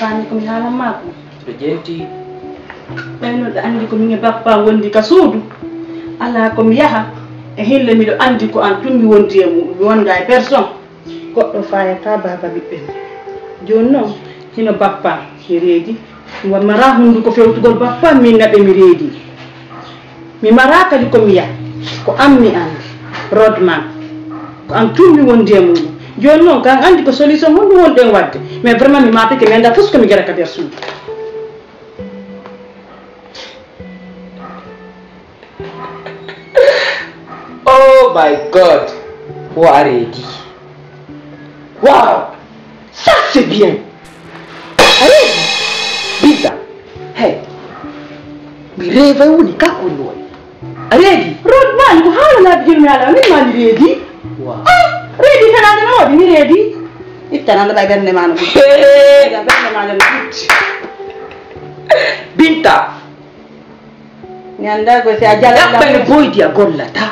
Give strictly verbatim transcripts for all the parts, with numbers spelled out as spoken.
Faami ko mi haalan maa ko? Miɗo ƴeenti. Ɓayno ɗa anndi ko min e bappa wondi ka suudu. Alaa ko mi yaha. E hille miɗo anndi ko an tun mi wondi e muɗum. Mi wonda e personne. Goɗɗo faayata baaba ɓiɓɓe mum. Jooni non, hino bappa mi reedi. Mi wa- maraa hunnduko fewtugol bappa min naɓe mi reedi. Mi maraa kadi ko mi yaha. Ko an mi anndi. Rodman. Ko an tun mi wondi e muɗum. Jooni non, kan anndi ko solution honɗum wonɗen waɗde. Mais vraiment mi maapike mi anndaa fof so ko mi jara ka nder suudu. Oh my God! Ko a reedi. Wow! Ça c'est bien! A reedi? Binta! Hey! Mi reewa woni ka ko woni. A reedi? Rodman, ko haala laabi jooni mi haala min maa mi reedi. Wow! Reedi fenaande no waɗi mi reedi. Ittanande ɓay ɓernde maa no ɓuri. Hey! Ɓernde maa no ɓuri. Binta! Mi anndaa ko si a jala. Ɗaɓɓa no boydi a gollata.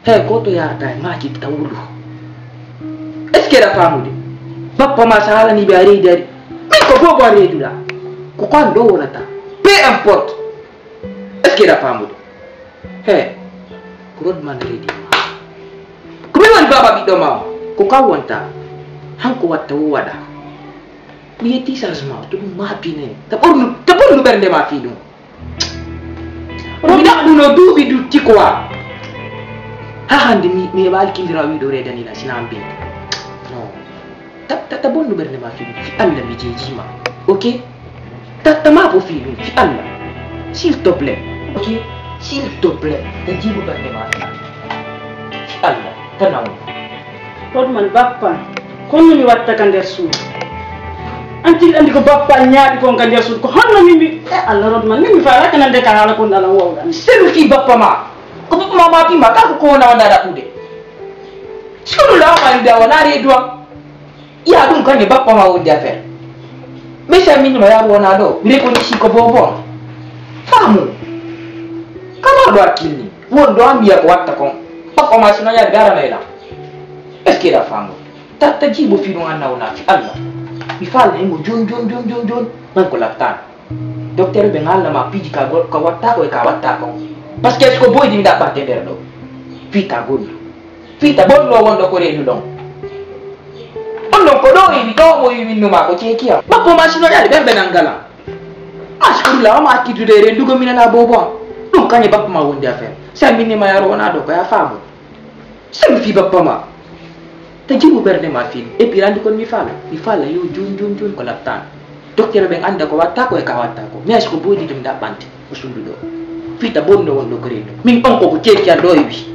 Hey, gooto yaarata e Majid ka wulu. Est-ce que aɗa faamude? Bappa ma so haalanii ɓe a reedi ari. Min ko boobo a reeduɗaa. Ko ko an ɗo wonata. Peu importe. Est-ce que aɗa faamude? Hey, ko Rodman reedi ma. Ko min woni baaba ɓiɗɗo ma o. Ko ka wonta. Hanko watta o waɗa. Mi yetti charge ma to ɗum maapine ta ɓornu ta ɓornu ɓernde ma fii ɗum mi ɗaɓɓuno duuɓi dutti quoi ha hannde mi mi heɓaali killira o wiɗo reedani la sina am bee non ta ta ta bonnu ɓernde ma fii ɗum fi allah mi jeejima ok ta ta maafo fii ɗum fi allah s'il te plaît ok s'il te plaît ta jiibu ɓernde ma fii ɗum fi allah ta nawno Rodman bappa, ko honno mi watta ka nder suudu? An tigi anndi ko bappa ñaaɗi kon ka nder suudu, ko honno min mi. E Allah Rodman, min mi faalaaka nande ka haala kon alan wawɗan. Selu fii bappa ma, ko bappa ma maapi ma, ka ko ko wona wonda ɗaɓɓude. Sulu la ma inda wona reedu am. Iya ɗum kañum bappa ma wondi affaire. Ɓe sa min ma yaaru wona ɗo, mi rekonisi ko bobo am. Faamu. Kama ɗo hakkilni. Won ɗo an mbiya ko watta kon. Bappa ma sino yaade darana e lan. Est-ce que ɗa faamu? Tatta jiibo fii ɗum anna wona fi Allah. Mi faalna himo jon jon jon jon jon. Nan ko lattan. Docteur ɓe ngaalna ma piiji ka gol ka watta ko e ka watta kon. Parce que est-ce que boydi mi ɗaɓɓante nder ɗo? Fii ka gol. Fii ta bonno wonɗo ko reedu ɗon. On ɗon ko ɗo iwi ɗo mo iwi winnu ma ko ceekiyam. Bappo ma sino yaade ɓen ɓe nangala. Askurla o ma akkidude e rendugo minana bobo am. Ɗum kañe bappo ma wondi affaire. Sa minni ma yaro wona ɗo ko ya faamu. Sami fi bappa ma. Ta jimu ɓernde ma fini. Et puis randi kon mi fala. Mi fala yo jun jun jun ko lattan. Docteur ɓen anda ko watta ko e ka watta ko. Mais ko boydi ɗum ɗaɓɓante. O sundu ɗo. Fi ta bonno wonɗo ko reedu. Min on ko ko ceeki an ɗo e wi.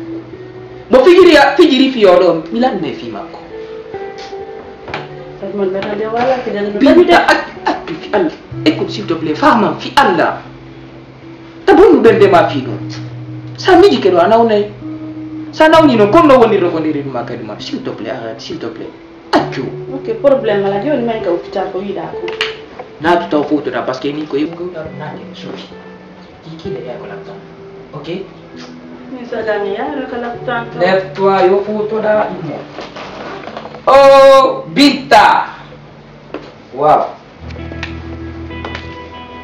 Mo fijiri fijiri fi o ɗo. Mi lanne fi makko. Binta ak ak fi Allah. Écoute s'il te plaît. Fama fi Allah. Ta bonnu ɓernde ma fii ɗum. Sa miijike ɗo a nawnay. Sa nawni noon comme no wonirɗo ko nder reedu ma kadi ma s'il te plaît arrête s'il te plaît. Accu. Ok problème ala joni may ka hôpital ko wiɗa ko. Naatu taw fowtoɗa par ce que min ko yimɓe gowɗa ɗum naati no suufi. Kikine yaa ko lamtan. Ok. Min so alani yaaro ka lamtan to. Lève toi yo fowtoɗa ɗum o. O Binta. Waaw.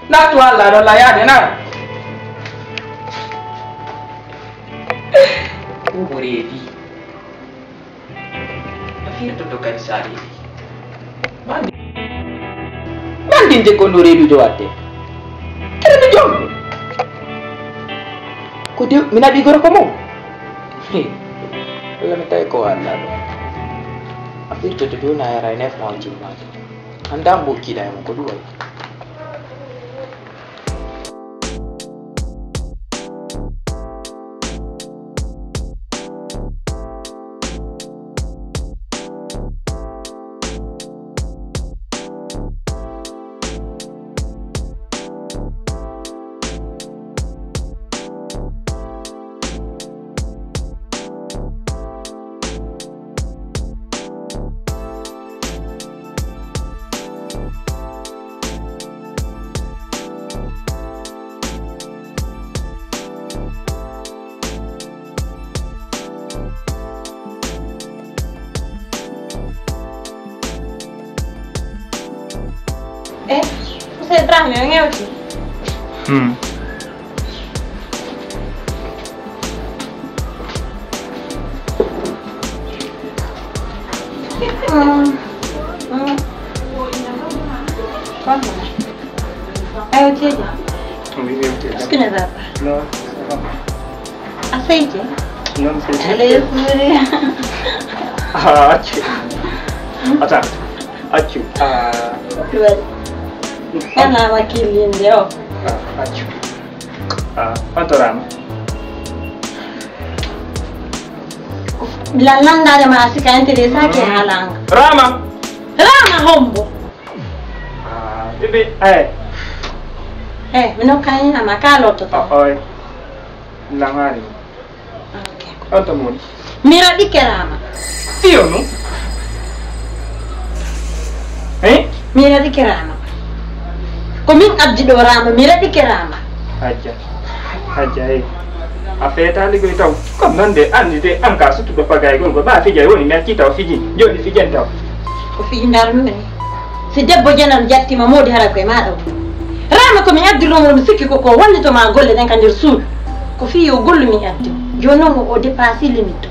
Nattu Allah ɗo layaade na. Ko mo reedi. A firtoto kadi sa reedi. Mandi. Mandinde ko no reedude waɗde. Kere mi jomɗo. Ko de mi naɓi gorko mum. Allah mi tawi ko Allah ɗo. A firtoto jooni a yara e nef ma o jimmaade. Annda mbo kiiɗa e mum ko ɗum waɗi. Eh, Ousseyn Dramé, o ŋewti. Hmm. Hmm. Hmm. Comment? Ayo, Teddy. Oui, oui, oui. Est-ce que ne va pas? Non, ça va. A seydi? Non, c'est... Allez, furi. Ah, accu. Attends. Accu. Ah. Kana wakilinde o. Ah, accu. Ah, on torama. Bila nandare ma asika intéressé ke halanga. Rama. Rama hombo. Ah, bébé, eh. Eh, mino kayina ma ka lotto. Oh, oh. Langari. Ok. On to moni. Mira di kerama. Io no. Eh? Mira di kerama. Ko min addi ɗo Rama, mira di kerama. Hajja. Hajja, eh. A feetaali koy taw. Comme noon de, anndi de, an ka suttuɗo pagaygol ko ɓa fijay woni, mi accii taw fiji. Jooni fijen taw. Ko fiji mbar mi woni. Si debbo jenan jattima moodi hara koye maɗa woni. Rama ko mi addirno mo, mi sikki ko ko wallito ma golle ɗen ka nder suudu. Ko fii yo gollu mi addi. Jooni noon o dépassé limite.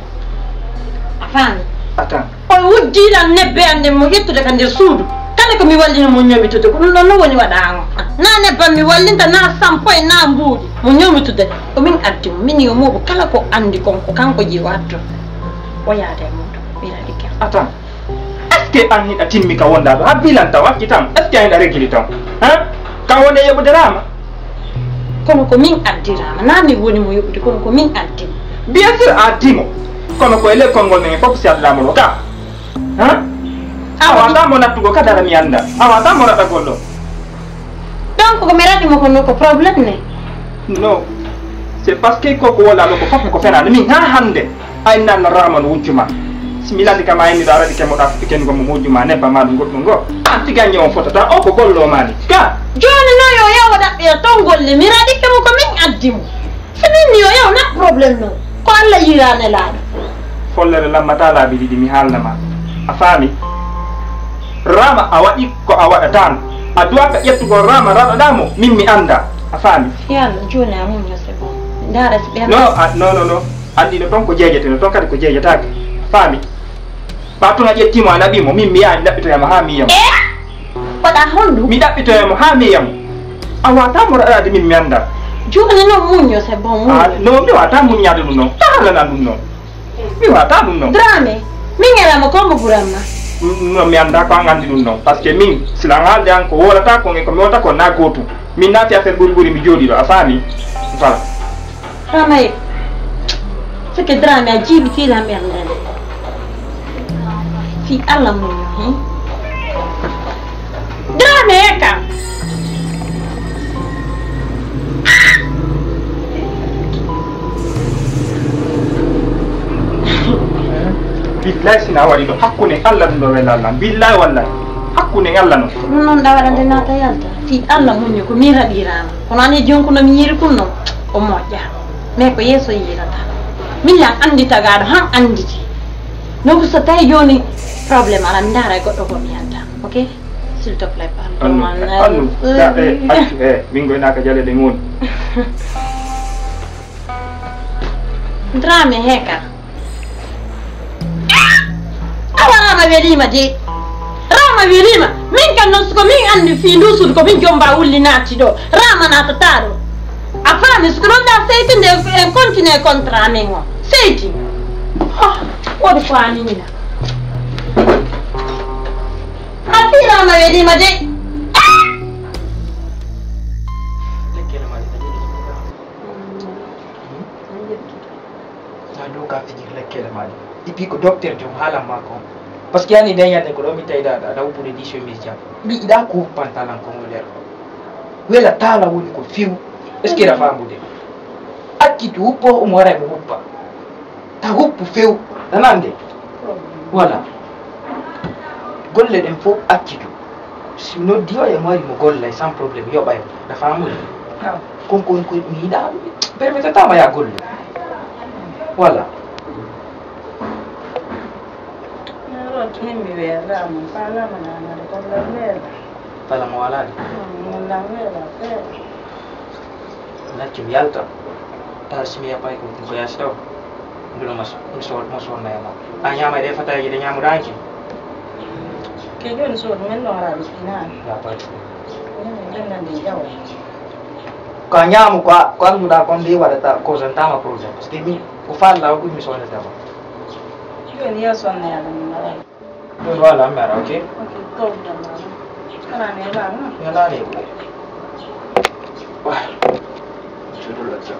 A faami? Attends. O wujjiilan nebbe an nden mo ƴettude ka nder suudu. Kala ko mi wallino mo ñomitude, ko ɗum ɗon no woni waɗaango. Na nebban mi wallinta, na sampoy, na mbuuɗi. Mo ñomitude, ko min addi mo. Min yo mooɓo kala ko anndi kon, ko kanko jiwatto. O yaada e muuɗum. Mi addi ker. Attends. Est-ce que an hiɗa timmi ka wonda ɗo? Habbilan taw, acci tan. Est-ce que an hiɗa regili taw? Hein? Ka wonde yoɓude Rama? Kono ko min addi Rama, na min woni mo yoɓude, kono ko min addi mo. Bien sûr a addi mo. Kono ko e ley konngol men fof si addaama ɗo ka. Hein? A wata mo nattugo ka dara mi annda. A wata mo raɗagol ɗo. Donc ko mi raɗi mo kono ko problème ne? Non. C'est parce que ko ko wala ɗo ko fof ko fenaande. Min ha hannde. Ay nan Rama no wujju ma. Si mi landi kam ay mi ɗo araɗi ke mo ɗa fuɗɗi kendugo mo wujju ma nebba ma ɗum goɗɗum go. An ti gaññe on fotata o ko gollo ma ni. Ka. Jooni no yo yawo ɗaɓɓira ton golle mi raɗi ke mo ko min addi mo. Si min mi yo yaw na problème no. Ko Allah yirane laaɗo. Follere lammata laabi ɗiɗi mi haalna ma. A faami? Rama a waɗi ko a waɗata no. A duwaka ƴettugol Rama raɗaɗa mo min mi annda. A faami? Yalla jooni a muñño c'est bon. Ndaara si ɓe... Non, a, non, non, non. Anndi no toon ko jeejete, no toon kadi ko jeejetaake. Faami? Ɓa tun a ƴettii mo, a naɓii mo, min mi yaha mi ɗaɓɓitoya mo haa mi yiya mo. Eh? Waɗa honɗum? Mi ɗaɓɓitoya mo haa mi yiya mo. A waata mo raɗaade min mi annda. Jooni noon muñño, c'est bon, muñño. Ah, non, mi waata muññaade ɗum noon. Taa haalana ɗum noon. Mi waata ɗum noon. Dramé, min e Rama ko mo ɓuran ma? Mm, non, mi annda ko an anndi ɗum noon. Parce que min, sila an haalde an ko woolata kon e ko mi wota kon na gootum. Min naati affaire ɓuri ɓuri mi jooɗii ɗo, a faami? Voilà. Ramay, sike Dramé a jiiɓi fiilan ɓernde nde. Fii Allah muñño, hmm? Dramé e kam. Billahi sina waɗi ɗo hakkunde Allah ɗum ɗo wela Allah. Billahi wallahi. Hakkunde Allah noon. Ɗum noon ɗa waɗa nde naata yalta. Fii Allah muñño ko min raɗirama. Kono ani jonkuno mi yiiri kun noon. O moƴƴa. Mais ko yeeso yiirata. Min lan anndi tagaaɗo han annditi. Donc so tawi jooni problème ara mi ndaara e goɗɗo ko mi yanta. Ok? S'il te plaît, pardon. Annu, annu, da, eh, accu, eh, min goynaaka jaleɗe ngooni. Dramé he ka. Awa Rama welima de. Rama welima. Min kam noon siko min anndi fii ndu suudu ko min jomba wulli naatti ɗo. Rama naatata ɗo. A faami siko ɗon da seytinde en continue contrat men o. Seyti. Oh, woɗi ko anina. A fii Rama welima de. Ah! Na dow ka fijir lekkele ma ɗi. Et puis ko docteur jom haalan ma ko. Parce que yani nden yande ko ɗo mi tawi da da wuppude dix chemise jam. Mi yiɗa ko huppantalan ko mo nder. Wela tala woni ko few. Est-ce que aɗa famude? Accitu huppo omo wara mo huppa. Ta huppu few. Nanande? Voilà. Golle ɗen fof accitu. Si mi noddi o e mo ari mo gollay sans problème yoɓay. Aɗa famude? Kon ko woni ko mi yiɗa permettetama ya golle. Voilà. Min mi weelama, faalama nanade gollal weela. Fala mo walaade. Laccu mi yalta. Taar si mi yaɓɓay ko ko yaasi ɗo. Mbiɗo mo so mo sonna e ma. A ñaama ɗe fataji ɗe ñamuɗanki. Ke joni sodu men ɗon ara ɗo finani. Ya pati. Ɗen nan ɗe jawa. Ko a ñaamu ko a- ko annduɗa kon ndi waɗata ko sentama problème. Parce que mi ko falla o ɓuri mi sonnetama. Joni ya sonna ya ɗum ara. Ɗum wala mi ara, ok? Ok, ko ɗum ara. Kana ne ba no? Yana ne ɓuri. Wah. Cuɗu lacca.